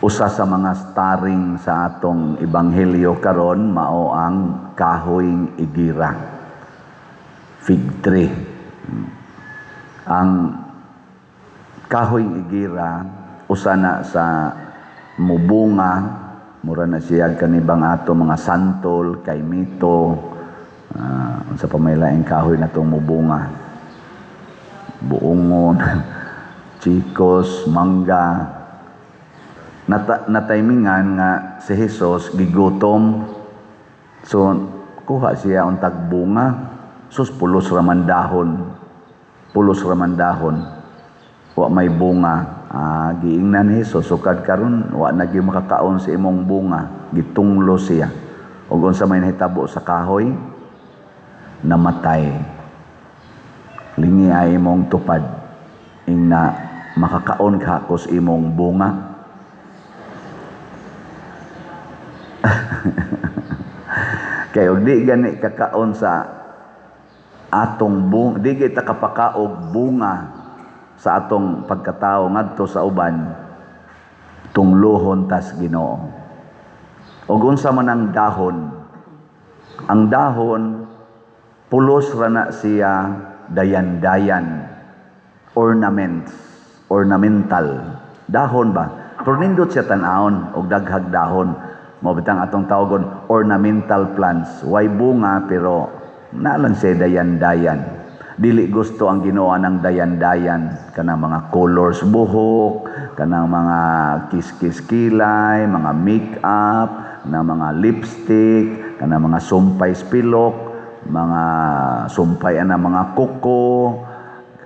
Usa sa mga starring sa atong ebanghelyo karon mao ang kahoy igira. Fig tree. Ang kahoy igira usa na sa mubunga, mura na siya kanibang ato mga santol, kaimito, unsa pa may laing kahoy na itong mubunga, buongon, chikos, mangga. Nataymingan nga si Jesus gigutom, so kuha siya untag bunga. Sus, pulos raman dahon, pulos raman dahon, wa may bunga. Giingnan ni Jesus, "Sukad karon wa na gyud makakaon sa imong bunga." Gitunglo siya. Ug unsa may nahitabo sa kahoy? Namatay. Lingi ay imong tupad, ingna makakaon ka kus imong bunga. Kay og di gani kakaon sa atong bunga, di kita kapakaog bunga sa atong pagkatao ngadto sa uban, tungluhon tas Ginoo. Og unsa man ang dahon? Ang dahon pulos ra na siya dayan-dayan, ornaments, ornamental. Dahon ba? Pero nindot siya tan-awon og daghag dahon. Mao bitang atong tawagon ornamental plants. Way bunga pero naa lang siya dayan-dayan. Dili gusto ang Ginoo ng dayan-dayan, kanang mga colors buhok, kanang mga kiskis kilay, mga make-up, na mga lipstick, kanang mga sumpay spilok, mga sumpay ana mga kuko,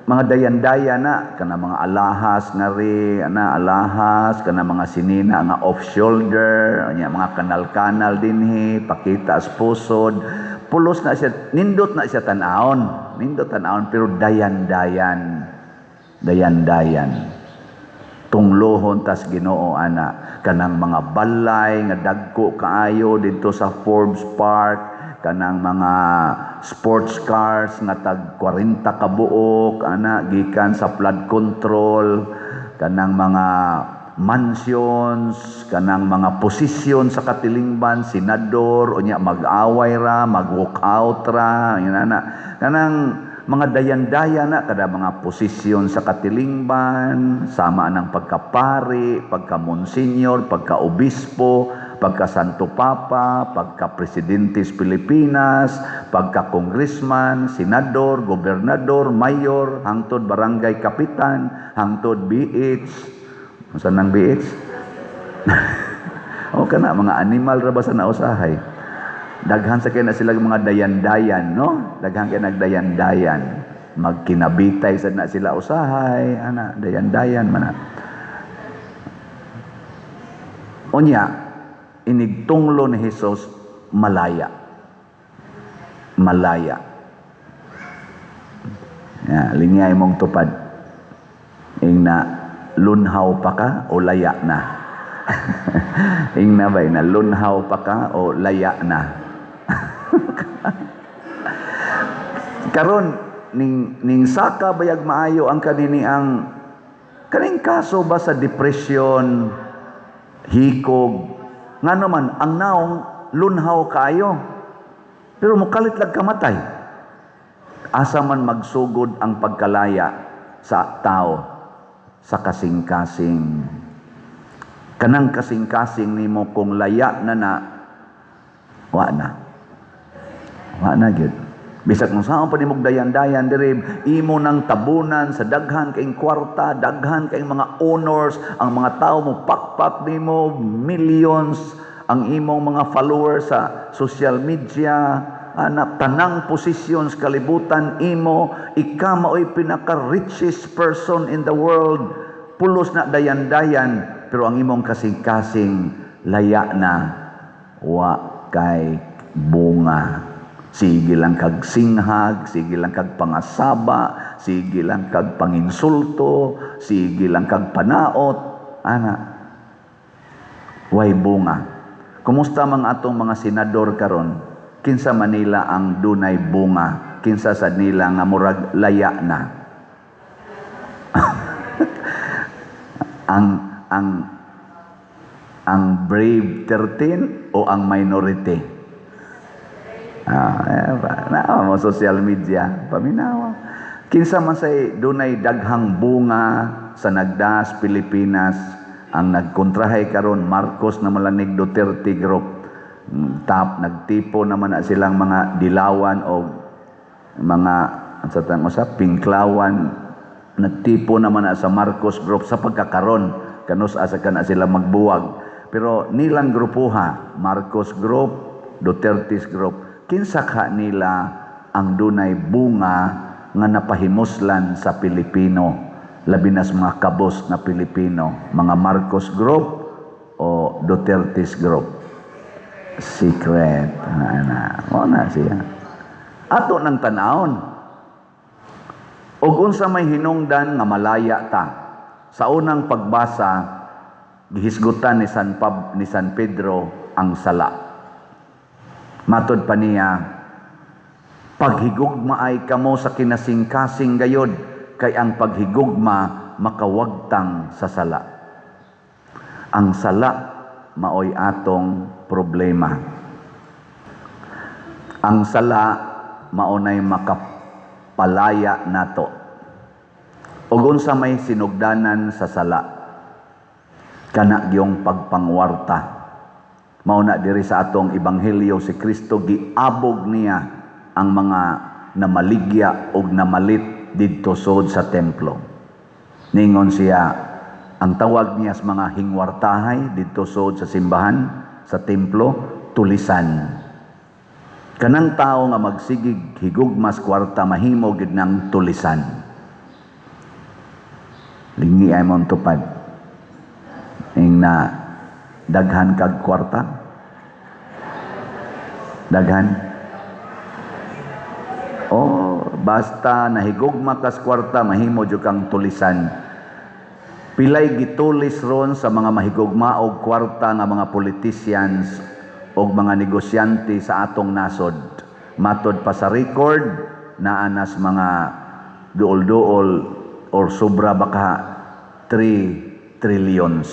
mga dayan-dayan na kanang mga alahas nga ri ana alahas, kanang mga sinina nga off shoulder, nya mga kanal-kanal dinhi pakita sa pusod. Pulos na siya, nindot na siya tan-awon, nindot tan-awon, pero dayan-dayan, dayan-dayan. Tunglohon tas Ginoo ana. Kanang mga balay nga dagko kaayo didto sa Forbes Park, kanang mga sports cars nga tag 40 ka buok ana gikan sa flood control, kanang mga mansions, kanang mga posisyon sa katilingban, senador, unya mag-away ra, mag-walk out ra, yun ana. Kanang mga dayan-daya na kada mga posisyon sa katilingban, sama ng pagkapari, pagka-monsenyor, pagka-obispo, pagka-Santo Papa, pagka-presidente sa Pilipinas, pagka-congressman, senador, gobernador, mayor, hangtod barangay kapitan, hangtod BH. Unsa nang BH? O kana mga animal ra ba sa nausahay. Daghan sa kay na sila mga dayan-dayan, no? Daghan kay nagdayan-dayan. Magkinabitay sad na sila usahay, ana, dayan-dayan man na. Unya, inigtunglo ni Jesus, malaya. Malaya. Ya, linyay mong tupad. Ingna lunhaw pa ka o laya na? Ingna ba, na lunhaw pa ka o laya na? Karon ning saka bayag maayo ang kanini ang kaning kaso ba sa depression, hikog, ngano man ang naong lunhaw kaayo pero mokalit lag kamatay. Asa man magsugod ang pagkalaya sa tao? Sa kasing-kasing. Kanang kasing-kasing nimo kung laya na na, wa na. Wa na gyud. Bisag kung saan pa nimog dayan-dayan diri, imo nang tabunan sa daghan kaing kwarta, daghan kaing mga honors, ang mga tao mo pakpak nimo, millions ang imong mga followers sa social media, anak, tanang posisyon sa kalibutan imo, ika maoy pinaka-richest person in the world, pulos na dayan-dayan, pero ang imong kasing-kasing laya na, wa kay bunga. Sige lang kag singhag, sige lang kag pangasaba, sige lang kag panginsulto, sige lang kag panaot, ana. Way bunga. Kumusta mang atong mga senador karon? Kinsa Manila ang dunay bunga? Kinsa sa nila nga murag laya na? Ang Ang Brave 13 o ang minority? Ah, eh, na mo social media, paminawa. Kinsa man say dunay daghang bunga sa nagdas Pilipinas? Ang nagkontrahay karon, Marcos na malanig Duterte Group. Tap nagtipo naman na silang mga dilawan o mga sa tang usa pinklawan, nagtipo naman na sa Marcos Group sa pagkakaron kanus asa kana sila magbuwag, pero nilang grupuha, Marcos Group, Duterte's Group, kinsa ka nila ang dunay bunga nga napahimuslan sa Pilipino, labi na sa mga kabos na Pilipino, mga Marcos Group o Duterte's Group? Secret na mo na siya. Ato nang tan-awon ug unsa may hinungdan nga malaya ta. Sa unang pagbasa, gihisgutan ni San Pedro ang sala. Matod pa niya, "Paghigugma ay kamo sa kinasingkasing gayod, kay ang paghigugma makawagtang sa sala." Ang sala maoy atong problema. Ang sala maunay makapalaya nato. Ug unsa may sinugdanan sa sala? Kana gyung pagpangwarta. Mao na diri sa atong ebanghelyo, si Kristo giabog niya ang mga namaligya og namalit didto sod sa templo. Ningon siya, ang tawag niya sa mga hingwartahay didto sod sa simbahan, sa templo, tulisan. Kanang tao nga magsigig higugmas kwarta, mahimo gid ng tulisan. Lingi ay mong tupad. Ing na daghan kag kwarta? Daghan? Oh, basta nahigugma kas kwarta, mahimo jud kang tulisan. Pilay gitulis ron sa mga mahigugma og kwarta nga mga politicians og mga negosyante sa atong nasod? Matod pa sa record, naa nas mga duol-duol or sobra baka 3 trillions.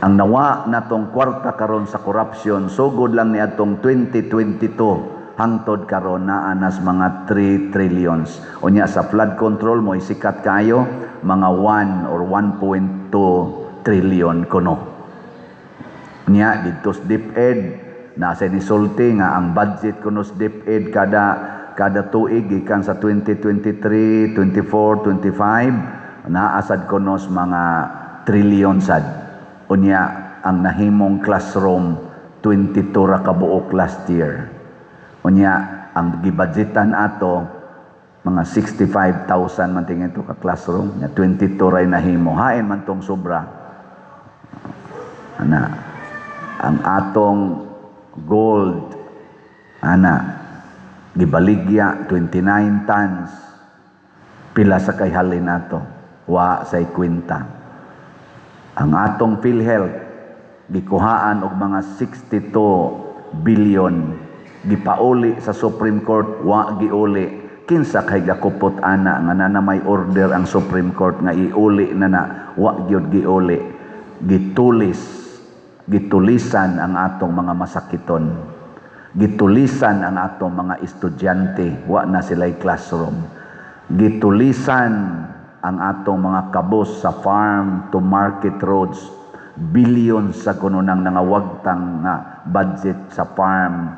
Ang nawa natong kwarta karon sa corruption, sugod lang ni atong 2022 hangtod karon, naa nas mga 3 trillions. Unya sa flood control mo sikat kayo, mga 1 or 1.2 trillion kuno. Nya didto sa DepEd, nasa ni sulti nga ang budget kuno sa DepEd kada kada tuig gikan sa 2023, 24, 25, naa sad kuno sa mga trillion sad. Unya ang nahimong classroom, 22 ra ka buok last year. Unya ang gibudgetan ato mga 65,000 man tingin to ka classroom, nya 22 ray nahimo. Hain man tong sobra. Ana, ang atong gold ana gibaligya 29 tons, pila sa kay halin ato? Wa say kwenta. Ang atong PhilHealth gikuhaan og mga 62 billion, gipauli sa Supreme Court, wa giuli. Kinsa kay gakupot ana nga na may order ang Supreme Court nga iuli na na, wa gyud giuli? Gitulis, gitulisan ang atong mga masakiton, gitulisan ang atong mga estudyante, wa na sila'y classroom, gitulisan ang atong mga kabos sa farm to market roads, billions sa kuno nang nangawagtang nga budget sa farm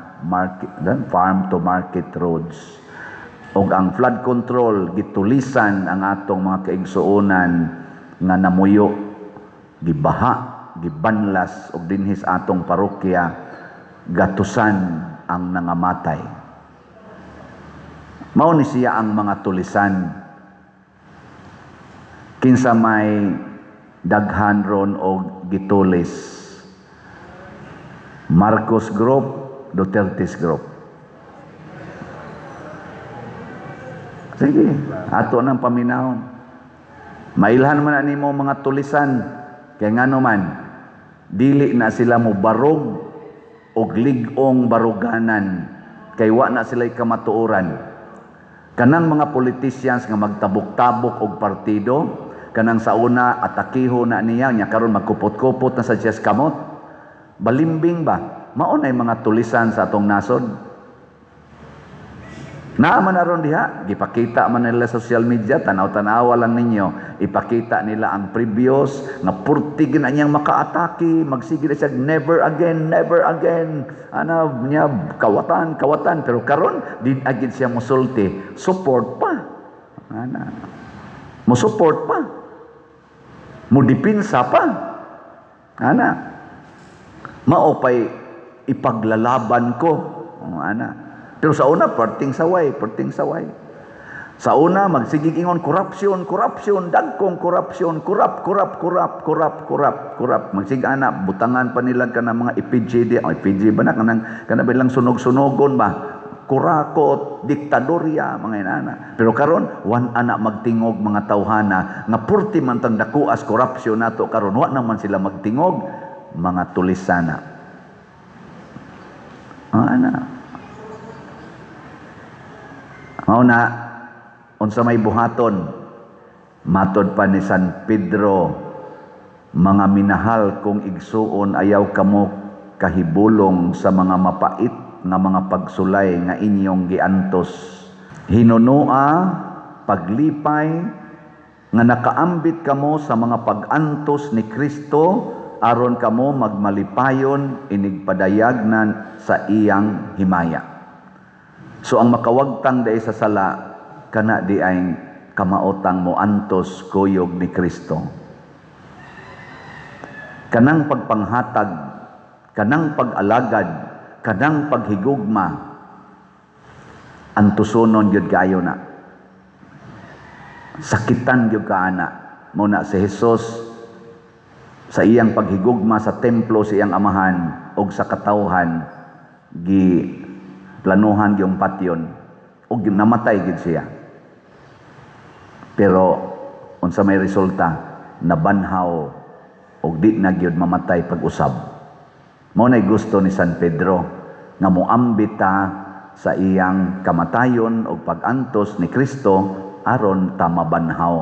to market roads. Og ang flood control, gitulisan ang atong mga kaigsuonan nga namuyo, gibaha, gibanlas, og dinhi sa atong parokya gatusan ang nangamatay. Mao ni siya ang mga tulisan. Kinsa may daghan ron og gitulis? Marcos Group, Duterte's Group? Sige, ato nang paminahon. Mailhan man na nimo mga tulisan kay ngano man dili na sila mo barog og lig-ong baruganan kay wa na sila'y kamatuoran. Kanang mga politicians nga magtabok-tabok og partido, Kanang sa una atakiho na niya nya, karon magkupot-kupot na sa siyas kamot. Balimbing ba? Mao na mga tulisan sa atong nasod. Naa man aron diha, gipakita man nila sa social media, tanaw-tanawa lang ninyo. Ipakita nila ang previous nga purti gina niyang makaatake, magsige na siya, "Never again, never again." Ana niya, kawatan, kawatan, pero karon di agid siya musulti, support pa. Ana. Mo support pa. Mo dipinsa pa. Ana. Mao pay ipaglalaban ko. Oh, ana. Pero sa una, perting saway, perting saway. Sa una, magsigig ingon, "Corruption, corruption, dagkong corruption, corrupt, corrupt, corrupt, corrupt, corrupt, corrupt." Magsig ana, butangan pa nila ka ng mga EPG di, oh, EPG ba na, kanang, kanang bilang sunog-sunogon ba? Kurakot, diktadorya, mga inana. Pero karon, wan ana magtingog mga tawhana, nga purti man tang dakuas corruption nato karon, wa naman sila magtingog, mga tulisana. Ah, ana. Mao na, unsa may buhaton, matod pa ni San Pedro, "Mga minahal kong igsuon, ayaw kamo kahibulong sa mga mapait nga mga pagsulay nga inyong giantos. Hinunoa paglipay nga nakaambit kamo sa mga pag-antos ni Kristo aron kamo magmalipayon inigpadayag na sa iyang himaya." So ang makawagtang dai sa sala kana di ay kamaotang mo antos kuyog ni Kristo. Kanang pagpanghatag, kanang pag-alagad, kanang paghigugma, antusonon gyud kaayo na. Sakitan gyud ka ana. Mao na si Jesus sa iyang paghigugma sa templo sa iyang amahan og sa katawhan, gi planuhan yung patyon ug namatay gid siya. Pero unsa may resulta? Nabanhaw ug di na gyud mamatay pag-usab. Mao nay gusto ni San Pedro nga moambit ta sa iyang kamatayon ug pag-antos ni Kristo aron ta mabanhaw.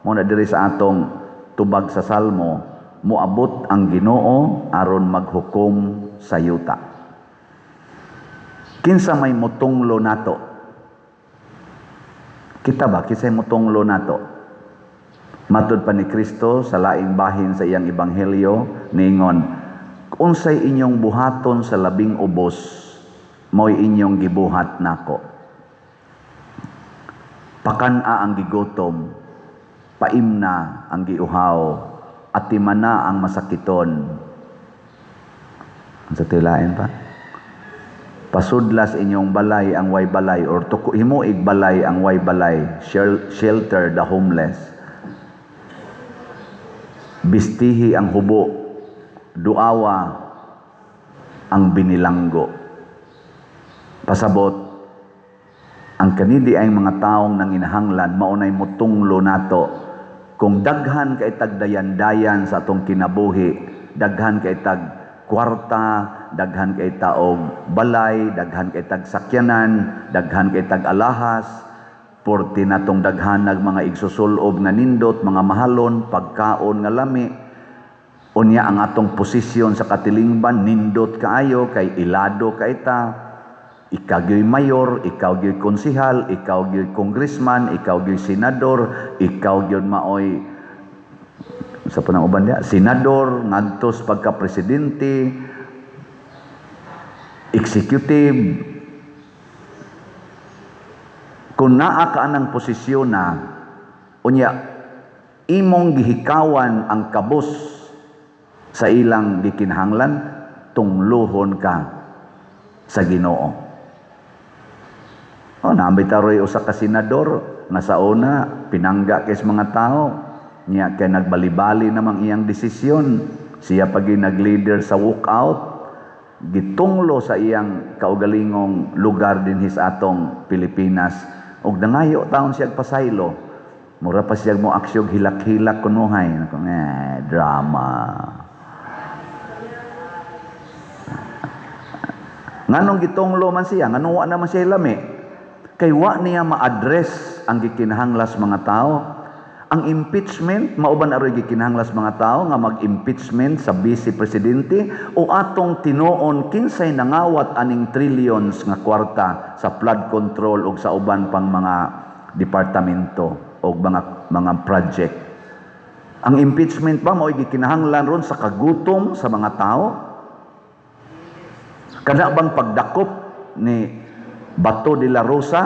Mao na diri sa atong tubag sa Salmo, moabot ang Ginoo aron maghukom sa yuta. Kinsa may mutunglo nato? Kita ba kinsay mutunglo nato? Matud pa ni Kristo sa laing bahin sa iyang ebanghelyo, niingon, "Unsay inyong buhaton sa labing ubos, mo'y inyong gibuhat nako." Pakan-a ang gigutom, paimna ang giuhaw, atimana ang masakiton. Sa tilain pa? Pasudlas inyong balay ang way balay or tuko himuig balay ang way balay, shelter the homeless. Bistihi ang hubo, duawa ang binilanggo. Pasabot, ang kanidi ay mga taong nanginahanglan, maunay mutunglo nato. Kung daghan kay tagdayan-dayan sa atong kinabuhi, daghan kay tag kwarta, daghan kay taog balay, daghan kay tag sakyanan, daghan kay tag alahas, porti natong daghanag mga igsusulob nga nindot, mga mahalon, pagkaon nga lami, unya ang atong posisyon sa katilingban nindot kaayo kay ilado kay ta, ikaw gyoy mayor, ikaw gyoy konsihal, ikaw gyoy congressman, ikaw gyoy senador, ikaw gyoy maoy sa panang uban diya, senador, ngadtos pagka presidente, executive. Kung naa ka anang posisyon na, unya imong gihikawan ang kabus sa ilang gikinahanglan, tungluhon ka sa Ginoo. Oh, naambit taroy usa ka senador nga sa una pinangga kay sa mga tao niya kay nagbalibali namang iyang desisyon. Siya pagi nag-leader sa walkout, gitunglo sa iyang kaugalingong lugar dinhi sa atong Pilipinas ug nangayo taon siya pasaylo. Mura pa siya mo aksyog hilak-hilak kunuhay. Nako, eh, drama. Nganong gitunglo man siya? Nganong wa naman siya lami? Kay wa niya ma-address ang gikinahanglas mga tao. Ang impeachment, mao ba na aroy gikinahanglan sa mga tao nga mag-impeachment sa vice presidente, o atong tinuon kinsay nangawat aning trillions nga kwarta sa flood control ug sa uban pang mga departamento o mga project? Ang impeachment ba, mao gikinahanglan ron sa kagutom sa mga tao? Kana bang pagdakop ni Bato de la Rosa,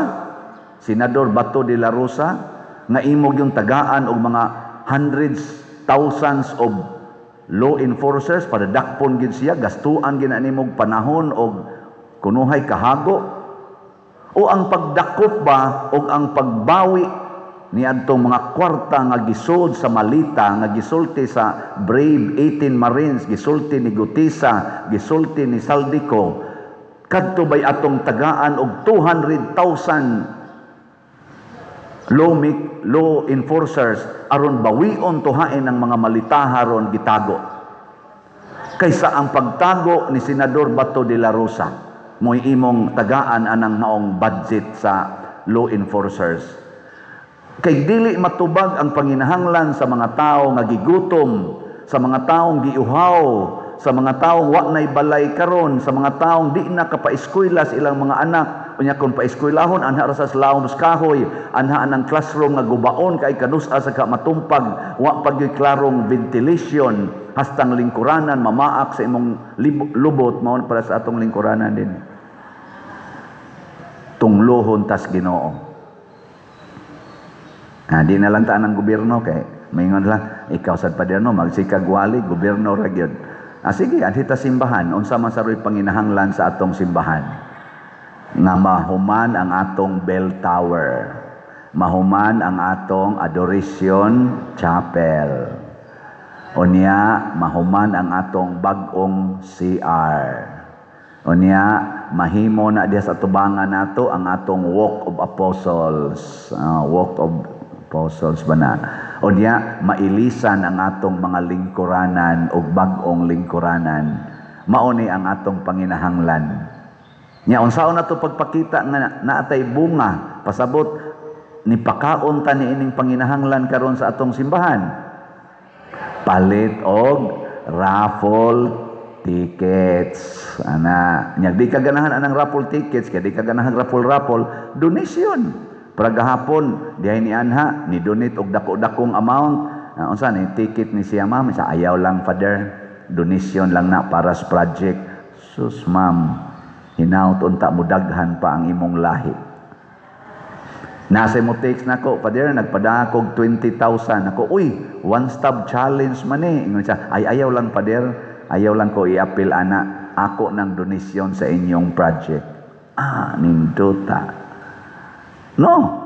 Senador Bato de la Rosa, nga imong yung tagaan og mga hundreds, thousands of law enforcers para dakpon gid siya, gastuan gid na nimog panahon og kunuhay kahago? O ang pagdakop ba og ang pagbawi ni adtong mga kwarta nga gisud sa malita, nga gisulti sa Brave 18 Marines, gisulti ni Guteza, gisulti ni Zaldy Co, kadto bay atong tagaan og 200,000 law enforcers aron bawion tuhain ang mga malitaha ron gitago, kaysa ang pagtago ni Senador Bato de la Rosa mo'y imong tagaan anang maong budget sa law enforcers? Kay dili matubag ang panginahanglan sa mga tao nga gigutom, sa mga taong giuhaw, sa mga taong wa nay balay karon, sa mga taong di na kapaeskwela sa ilang mga anak. Unya kung paeskwelahon, anha ra sa lawom sa kahoy, anha anang classroom nga gubaon kay kanus-a sa ka matumpag, wa pa gyud klarong ventilation, hastang lingkuranan mamaak sa imong lubot. Mao para sa atong lingkuranan din. Tunglohon tas Ginoo. Ah, di na lang taan ang gobyerno kay maingon lang ikaw sad paderno magsikag wali gobyerno ra gyud. Ah, sige, anhi ta simbahan, unsa man saroy panginahanglan sa atong simbahan? Nga mahuman ang atong bell tower. Mahuman ang atong adoration chapel. Unya mahuman ang atong bag-ong CR. Unya mahimo na diha sa tubangan nato ang atong Walk of Apostles. Ah, Walk of Apostles ba na? Unya mailisan ang atong mga lingkuranan ug bag-ong lingkuranan. Mao ni ang atong panginahanglan. Nya unsaon nato pagpakita nga naatay bunga, pasabot ni pakaon ta ni ining panginahanglan karon sa atong simbahan? Palit og raffle tickets. Ana, nya di ka ganahan anang raffle tickets kay di ka ganahan raffle-raffle, donation. Para gahapon dihay ni anha ni donate og dako-dakong amount. Unsa ni ticket ni siya, ma'am? Sa ayaw lang, Father, donation lang na para sa project. Sus, ma'am, hinaut unta mo daghan pa ang imong lahi. Nasa mo text nako, "Father, nagpadakog 20,000." Ako, "Uy, one stop challenge man eh." Ingon siya, "Ay, ayaw lang, Father, ayaw lang ko i-appeal ana, ako ng donasyon sa inyong project." Ah, nindota. No.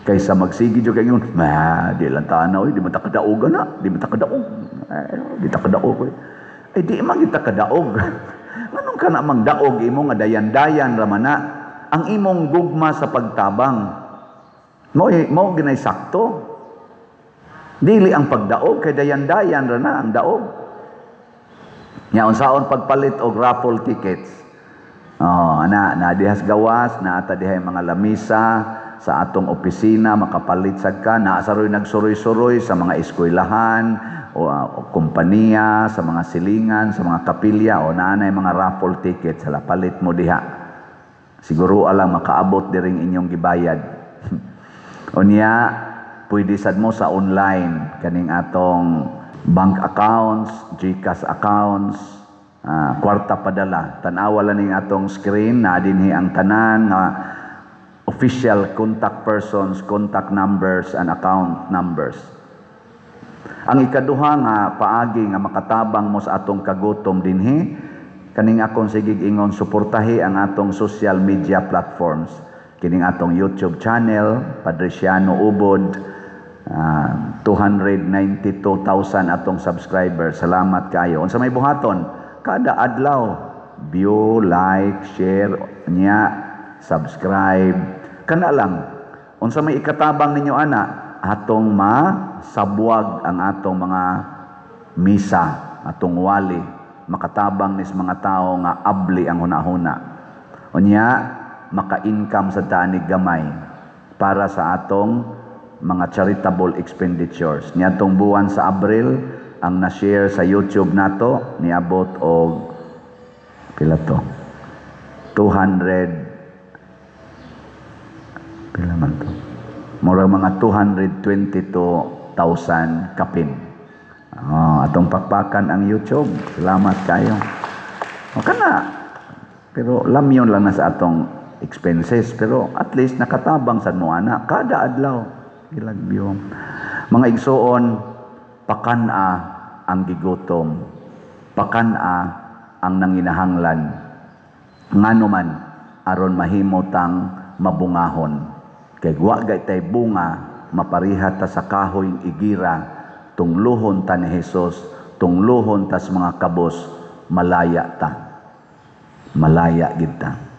Kaysa magsige jud kay ingon, "Ma, di lang tanaw, di man ta kadaog na, di man ta kadaog. Ay, di ta kadaog." Eh. Ay, di man kita kadaog. Nganong ka na mangdaog imo nga dayan-dayan ramana ang imong gugma sa pagtabang? Mo ginay sakto. Dili ang pagdaog kay dayan-dayan ra na ang daog. Nya unsaon pagpalit og raffle tickets? Oh, ana na dihas gawas, naa ta dihay mga lamisa sa atong opisina, makapalit sad ka, naa saroy nagsuroy-suroy sa mga eskwelahan o kompanya, sa mga silingan, sa mga kapilya, o naa nay mga raffle tickets, hala, palit mo diha. Siguro alang makaabot diring inyong gibayad. Unya, pwede sad mo sa online kaning atong bank accounts, GCash accounts, kwarta padala. Tan-awa lang ning atong screen na dinhi ang tanan nga official contact persons, contact numbers and account numbers. Ang ikaduha nga paagi nga makatabang mo sa atong kagutom dinhi, kaning akong sigig ingon, suportahi ang atong social media platforms. Kining atong YouTube channel, Padriciano Ubod, 292,000 atong subscribers. Salamat kayo. Unsa may buhaton? Kada adlaw, view, like, share, nya, subscribe. Kana lang. Unsa may ikatabang ninyo ana? Atong masabwag ang atong mga misa, atong wali, makatabang nis mga tao nga abli ang hunahuna. Unya, maka-income sa tanig gamay para sa atong mga charitable expenditures. Niadtong buwan sa Abril, ang na-share sa YouTube nato niabot og pila to? 200, pila man to? Murag mga 222,000 kapin. Oh, atong pakpakan ang YouTube. Salamat kayo. O kana. Pero lamyon lang na sa atong expenses, pero at least nakatabang sa mo ana kada adlaw. Ilagyo. Mga igsuon, pakan-a ang gigutom. Pakan-a ang nanginahanglan. Ngano man, aron mahimo tang mabungahon. Kay wa gay tay bunga, mapariha ta sa kahoy igira, tungluhon ta ni Jesus, tungluhon ta sa mga kabos, malaya ta. Malaya gid ta.